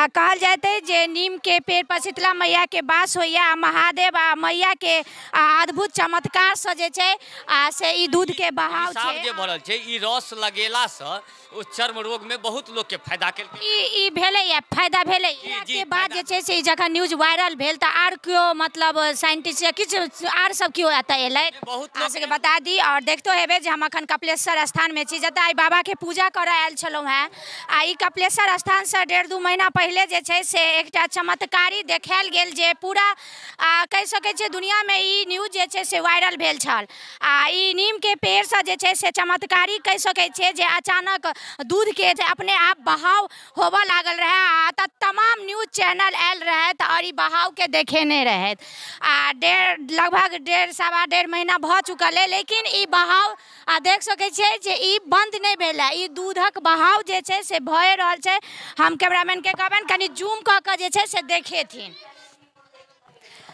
आ कहल जाइत अछि जे नीमके पेड़ पर शीतला मैयाके वास होइए आ महादेव आ मैयाके अद्भुत चमत्कारसँ जे छै आ से ई दूधके बहाव छै जे भरल छै। ई रस लगेलासँ ओ चर्म रोगमे बहुत लोकके फायदा केलकै। ई भेलैए, फायदा भेलै। के बाद जे छै से जखन न्यूज वायरल भेल तऽ आर केओ मतलब साइंटिस्ट या किछु आर सब केओ एतऽ एलै। बहुत अहाँ सबके बता दी और देखतो हेबै जे हम अखन कपिलेश्वर स्थानमे छी, जतऽ आइ बाबाके पूजा करऽ आयल छलहुँ हेँ। आ ई कपिलेश्वर स्थानसँ 1.5-2 महीना पहिले जे छै से एकटा चमत्कारी देखायल गेल जे पूरा कहि सकै छियै दुनियामे ई न्यूज जे छै से वायरल भेल छल। आ ई नीमके पेड़सँ जे छै से चमत्कारी कहि सकै छियै जे अचानक दूधके अपने आप बहाव होबऽ लागल रहै आ एतऽ तमाम न्यूज चैनल आयल रहथि और ई बहावके देखेने रहथि। आ लगभग 1.5-1.25 महीना भऽ चुकल अइ, लेकिन ई बहाव आ देख सकै छियै जे ई बन्द नहि भेल है। ई दूधक बहाव जे छै से भए रहल छै। हम कैमरामैनके कहबनि कनि जूम कऽ कऽ जे छै से देखेथिन।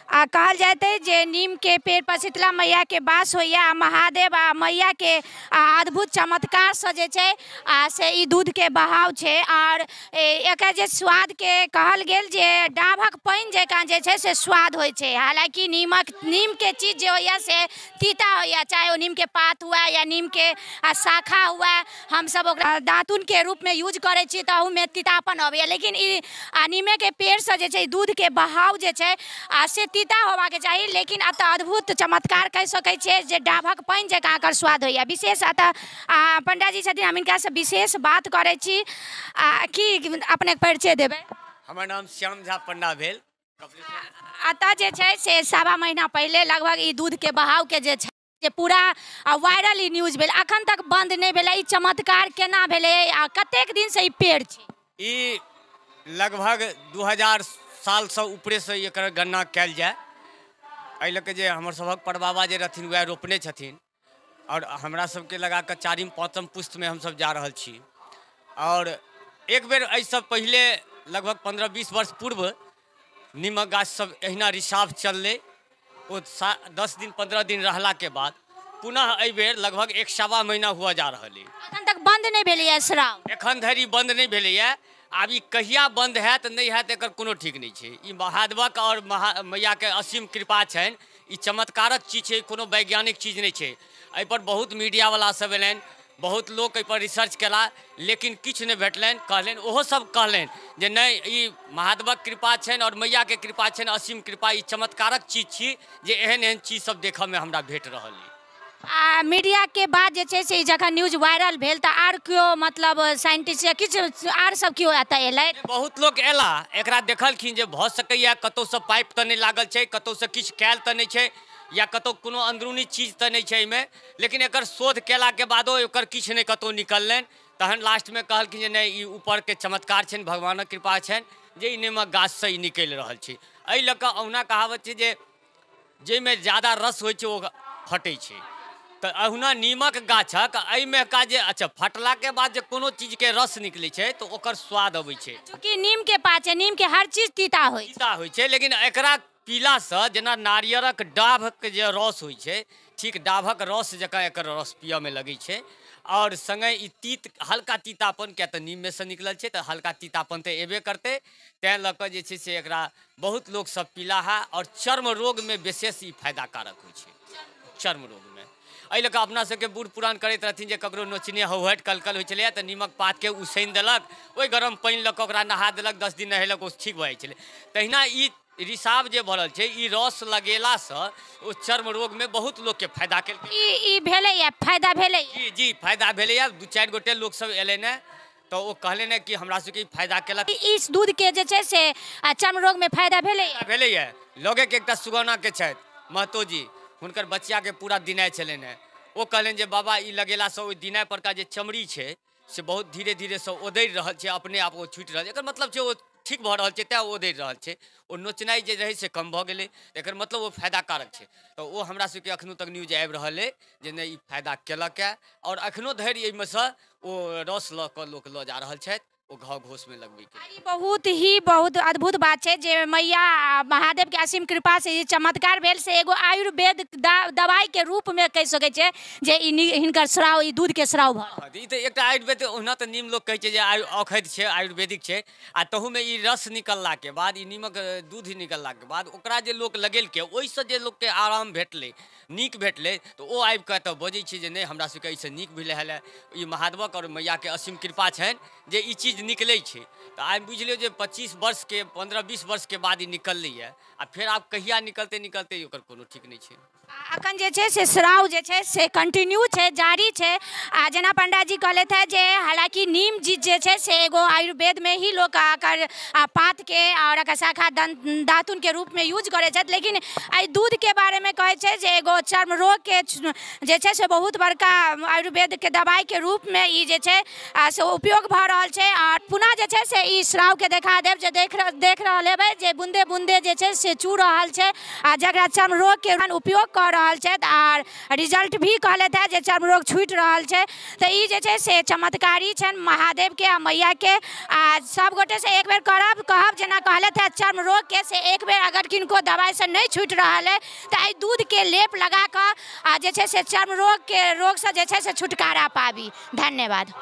आ कहल जाइत अछि जे नीमके पेड़ पर शीतला मैयाके वास होइए आ महादेव आ मैयाके अद्भुत चमत्कारसँ जे छै आ से ई दूधके बहाव छै। आओर एकर जे स्वादके कहल गेल जे डाभक पानि जकाँ जे छै से स्वाद होइ छै। हालाँकि नीमके चीज जे होइए से तीता होइए, चाहे ओ नीमके पात हुए या नीमके शाखा हुए, हमसब ओकरा दातुनके रूपमे यूज करै छी तऽ ओहूमे तीतापन अबैए। लेकिन ई नीमेके पेड़सँ जे छै दूधके बहाव जे छै आ से तीता होबाके चाही, लेकिन एतऽ अद्भुत चमत्कार कहि सकै छियै जे डाभक पानि जकाँ एकर स्वाद होइए। विशेष एतऽ पंडाजी छथिन, हम हिनकासँ विशेष बात करै छी। की अपनेके परिचय देबै? हमर नाम श्याम झा पंडा भेल। एतऽ जे छै से 1.25 महीना पहिले लगभग ई दूधके बहावके जे छै जे पूरा वायरल ई न्यूज भेल, अखन तक बन्द नहि भेलै। ई चमत्कार केना भेलै आ कतेक दिनसँ ई पेड़ छै? ई लगभग 2000 सालसँ ऊपरेसँ एकर गणना कयल जाय। एहि लऽ कऽ जे हमर सभक परबाबा जे रहथिन वएह रोपने छथिन और हमरा सबके लगा कऽ 4म 5म पुस्तमे हमसब जा रहल छी। और एक बेर एहिसँ पहिले लगभग 15-20 वर्ष पूर्व नीमक गाछ सब एहिना रिसाव चललै। ओ 10 दिन 15 दिन रहलाके बाद पुनः एहि बेर लगभग 1.25 महीना हुआ जा रहल अइ। एखन तक बन्द नहि भेलैए श्राव? एखन धरि बन्द नहि भेलैए। आब ई कहिया बन्द हैत नहि हैत एकर कोनो ठीक नहि छै। ई महादेवक और मैयाके असीम कृपा छनि। ई चमत्कारक चीज छै, कोनो वैज्ञानिक चीज नहि छै। एहिपर बहुत मीडियावला सब एलनि, बहुत लोक एहिपर रिसर्च केला, लेकिन किछु नहि भेटलनि। कहलनि, ओहो सब कहलनि जे नहि, ई महादेवक कृपा छनि और मैयाके कृपा छनि, असीम कृपा। ई चमत्कारक चीज छी जे एहन एहन चीज सब देखऽमे हमरा भेट रहल अइ। आ मीडियाके बाद जे छै से जखन न्यूज वायरल भेल तऽ आर केओ मतलब साइंटिस्ट या किछु आर सब केओ एतऽ एलै? बहुत लोक एला, एकरा देखलखिन जे भऽ सकैए कतहुसँ पाइप तऽ नहि लागल छै, कतहुसँ किछु कयल तऽ नहि छै, या कतहु कोनो अंदरूनी चीज तऽ नहि छै एहिमे। लेकिन एकर शोध केलाके बादो एकर किछु नहि कतहु निकललनि। तहन लास्टमे कहलखिन जे नहि, ई ऊपरके चमत्कार छनि, भगवानक कृपा छनि जे ई नीमक गाछसँ ई निकलि रहल छै। एहि लऽ कऽ अहुना कहावत छै जे जाहिमे ज्यादा रस होइ छै ओ फटै छै। तऽ अहुना नीमक गाछक एहिमे का जे अच्छा फटलाके बाद जे कोनो चीजके रस निकलै छै तऽ ओकर स्वाद अबै छै। चूँकि नीमके पात छै, नीमके हर चीज तीता होइ छै। तीता होइ छै, लेकिन एकरा पीलासँ जेना नारियरक डाभके जे रस होइ छै, ठीक डाभक रस जकाँ एकर रस पियऽमे लगै छै। और सङ्गे ई तीत हल्का तीतापन, किया तऽ नीममे सँ निकलल छै तऽ हल्का तीतापन तऽ एबे करतै। तैँ लऽ कऽ जे छै से एकरा बहुत लोकसब पीला है और चर्म रोगमे विशेष ई फायदाकारक होइ छै। चर्म रोगमे एहि लऽ कऽ अपना सबके बूढ़ पुरान करैत रहथिन जे ककरो नोचनी हौहट कलकल होइ छलैए तऽ नीमक पातके उसनि देलक, ओहि गरम पानि लऽ कऽ ओकरा नहा देलक, 10 दिन नहेलक, ओ ठीक भऽ जाइ छलै। तहिना ई रिसाव जे भरल छै, ई रस लगेलासँ ओ चर्म रोगमे बहुत लोकके फायदा केलकै। ई भेलैए, फायदा भेलैए? जी जी, फायदा भेलैए। 2-4 गोटे लोकसब एलै ने तऽ ओ कहलनि ने कि हमरा सबके ई फायदा केलक। इस दूधके जे छै से चर्म रोगमे फायदा भेलैए? भेलैए। लगेके एकटा सुगौनाके छथि महतो जी, हुनकर बचियाके पूरा दिनाइ छलनि हेँ। ओ कहलनि जे बाबा ई लगेलासँ ओहि दिनाइ परका जे चमड़ी छै से बहुत धीरे धीरेसँ ओदरि रहल छै, अपने आप ओ छूटि रहल छै। एकर मतलब छै ओ ठीक भऽ रहल छै, तैँ ओ ओदरि रहल छै। ओ नोचनाइ जे रहै से कम भऽ गेलै, एकर मतलब ओ फायदाकारक छै। तऽ ओ हमरा सबके एखनो तक न्यूज आबि रहल अइ जे नहि, ई फायदा केलक ए और एखनो धरि एहिमे सँ ओ रस लऽ कऽ लोक लऽ जा रहल छथि। ओ घाव घोसमे लगबैके। ई बहुत ही बहुत अद्भुत बात छै जे मैया महादेवके असीम कृपासँ ई चमत्कार भेल, से एगो आयुर्वेद दवाइके रूपमे कहि सकै छै जे ई हिनकर स्राव, ई दूधके स्राव भऽ ई तऽ एकटा आयुर्वेद। ओहुना तऽ नीम लोक कहै छै जे औषधि छै, आयुर्वेदिक छै, आ तहूमे ई रस निकललाके बाद, ई नीमक दूध निकललाके बाद ओकरा जे लोक लगेलकै, ओहिसँ जे लोकके आराम भेटलै, नीक भेटलै, तऽ ओ आबि कऽ तऽ बजै छै जे नहि, हमरा सबके एहिसँ नीक भेलै हँ। ई महादेवक आओर मैयाके असीम कृपा छनि जे ई चीज निकलै छै। तऽ आइ बुझि लियौ जे 25 वर्षके, 15-20 वर्षके बाद ई निकललैए, आ फेर आब कहिया निकलतै निकलतै ओकर कोनो ठीक नहि छै। अखन जे छै से स्राव जे छै से कंटिन्यू छै, जारी छै। आ जेना पंडाजी कहलथि हेँ जे हालाँकि नीम जी जे छै से एगो आयुर्वेदमे ही लोक एकर पातके आओर एकर शाखा दातुनके रूपमे यूज करै छथि, लेकिन एहि दूधके बारेमे कहै छै जे एगो चर्म रोगके जे छै से बहुत बड़का आयुर्वेदके दवाइके रूपमे ई जे छै से उपयोग भऽ रहल छै। आओर पुनः जे छै से ई स्रावके देखा देब जे देख रहल हेबै जे बूंदे बूंदे जे छै से चू रहल छै, आ जकरा चर्म रोगके उपयोग कऽ रहल छथि आर रिजल्ट भी कहलथि हेँ जे चर्म रोग छूटि रहल छै। तऽ ई जे छै से चमत्कारी छनि महादेवके आ मैयाके। आ सब गोटेसँ एक बेर करब कहब जेना कहलथि हेँ चर्म रोगके, से एक बेर अगर किनको दवाइसँ नहि छूटि रहल अइ तऽ एहि दूधके लेप लगा कऽ आ जे छै से चर्म रोगके रोगसँ जे छै से छुटकारा पाबी। धन्यवाद।